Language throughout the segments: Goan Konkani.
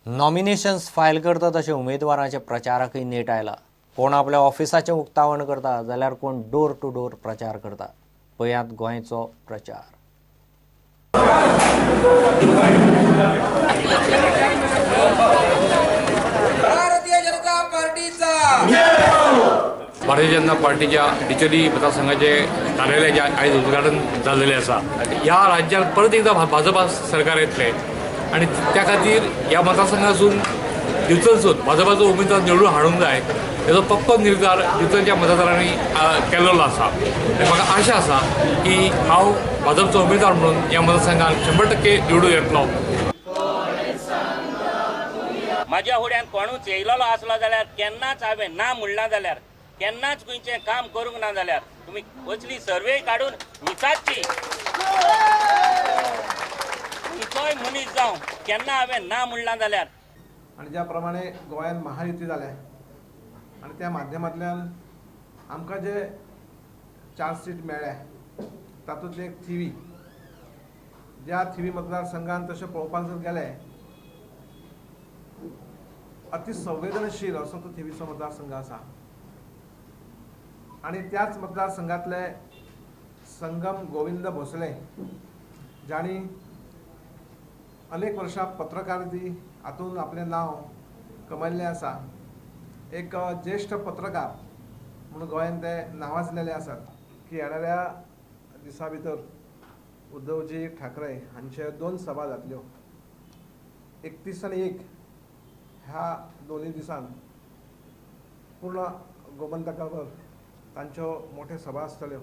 नॉमिनेशन्स फायल करता तशें उमेदवारांच्या प्रचाराकय नेट आयला. कोण आपल्या ऑफिसाचें उक्तावण करता जाल्यार कोण डोर टू डोर प्रचार करता. पळयात गोंयचो प्रचार. भारतीय जनता पार्टीचा. भारतीय जनता पार्टीच्या डिचोली मतदारसंघाचे कार्यालयाचे आयज उद्घाटन जाल्लेलें आसा. ह्या राज्यात परत एकदा भाजपा सरकार येतलें आनी त्या खातीर ह्या मतदारसंघासून दिवचलसून भाजपाचो उमेदवार निवडून हाडूंक जाय हेजो पक्को निर्धार दिवचलच्या मतदारांनी केल्लो आसा. आनी म्हाका आशा आसा की हांव भाजपचो उमेदवार म्हणून ह्या मतदारसंघात 100% निवडून येतलो. म्हाज्या फुड्यान कोणूच येयलेलो आसलो जाल्यार केन्नाच हांवें ना म्हणलां जाल्यार, केन्नाच खंयचें काम करूंक ना जाल्यार तुमी कसली सर्वे काडून विचारची. खंयचोय मनीस जावं केन्ना हांवें ना म्हणलां जाल्यार. आनी ज्या प्रमाणे गोंयांत महायुती जाल्या आनी त्या माध्यमांतल्यान आमकां जे 4 सीट मेळ्ळ्या तातूंतली एक थिवी, ज्या थिवी मतदारसंघान तशें पळोवपाक जर गेलें अतिसंवेदनशील असो तो थिवीचो मतदारसंघ आसा आनी त्याच मतदारसंघांतले संगम गोविंद भोसले जांणी अनेक वर्षां पत्रकारिती हातूंत आपलें नांव कमयल्लें आसा, एक ज्येश्ठ पत्रकार म्हणून गोंयांत ते नांवाजलेले आसात की येणाऱ्या दिसा भितर उद्धवजी ठाकरे हांचे 2 सभा जातल्यो, 31 आनी 1 ह्या दोनूय दिसान पूर्ण गोमंतकावर तांच्यो मोठ्यो सभा आसतल्यो.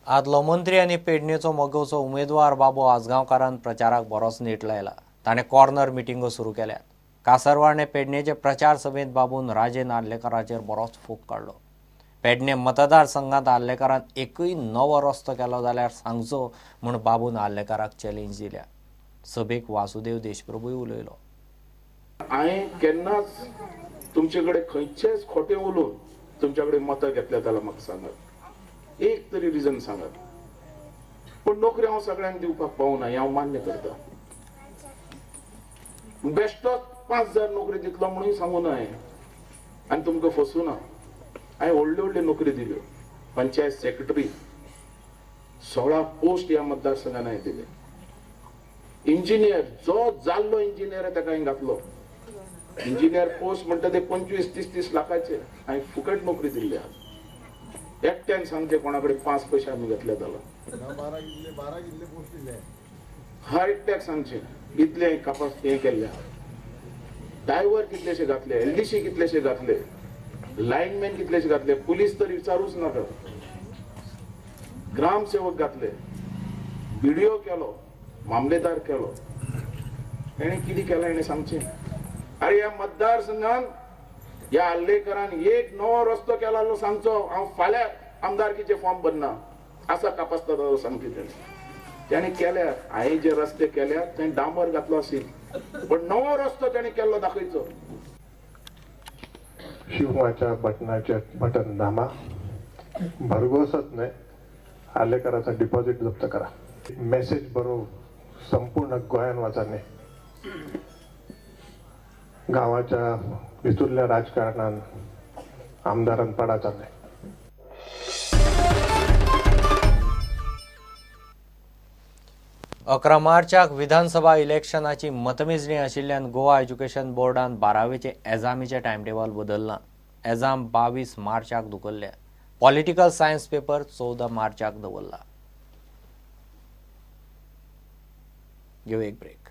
आदलो मंत्री आनी पेडणेचो मगोचो उमेदवार बाबू आजगांवकारान प्रचाराक बरोच नेट लायला. ताणें कॉर्नर मिटिंगो सुरू केल्यात. कासरवाडणे पेडणेचे प्रचार सभेंत बाबून राजेन आर्लेकाराचेर बरोच फोग काडलो. पेडणे मतदारसंघात आर्लेकारान एकूय नवो रस्तो केलो जाल्यार सांगचो म्हूण बाबून आर्लेकाराक चॅलेंज दिल्या. सभेक वासुदेव देशप्रभूय उलयलो. हांवें केन्नाच तुमचे कडेन खंयचेच खोटें उलोवन तुमच्या कडेन मतां घेतल्या जाल्यार म्हाका सांगात, एक तरी रिजन सांगात. पूण नोकरी हांव सगळ्यांक दिवपाक पावना हें हांव मान्य करता. बेश्टोच 5000 नोकरी दितलो म्हणून सांगू ना हांवें आनी तुमकां फसूं ना. हांवें व्हडल्यो व्हडल्यो नोकरी दिल्यो, पंचायत सेक्रेटरी 16 पोस्ट ह्या मतदारसंघान हांवें दिले. इंजिनियर जो जाल्लो इंजिनियर ताका हांवें घातलो. इंजिनियर पोस्ट म्हणटा ते 25-30 लाखाचे हांवें फुकट नोकरी दिल्ली आसा. एकट्यान सांगचे कोणा कडेन 5 पयशे आमी घेतले जाल्यार हर एकट्याक सांगचे इतले कापास हें केल्ले आसा. ड्रायव्हर कितलेशे घातले, एलडीसी कितलेशे घातले, लायनमॅन कितलेशे घातले, पुलीस तर विचारूच नाका, ग्रामसेवक घातले, बीडीओ केलो, मामलेदार केलो. हेणें कितें केलां हेणें सांगचें. अरे ह्या मतदारसंघान ह्या आर्लेकरान एक नवो रस्तो केला सांगचो. हांव फाल्यां आमदारकीचे फॉर्म भरना आसा कापास्ता सांगचे. तेणें तेणें केल्या, हांवें जे रस्ते केल्या तेणें डांबर घातलो आसील, पण नवो रस्तो तेणें केल्लो दाखयचो. शिवमाच्या बटनाचे बटन दामा, भरघोसच न्हय, आर्लेकराचा डिपॉझिट जप्त करा. मेसेज बरोव संपूर्ण गोंयान वचाने. गांवाच्या भितरल्या राजकारणान आमदारान पडाचा न्हय. 11 मार्चाक विधानसभा इलेक्शनाची मतमेजणी आशिल्ल्यान गोवा एज्युकेशन बोर्डान 12वेचे एजामीचे टायमटेबल बदललां. एजाम 22 मार्चाक धुकल्ल्या. पॉलिटिकल सायन्स पेपर 14 मार्चाक दवरला. घेवया एक ब्रेक.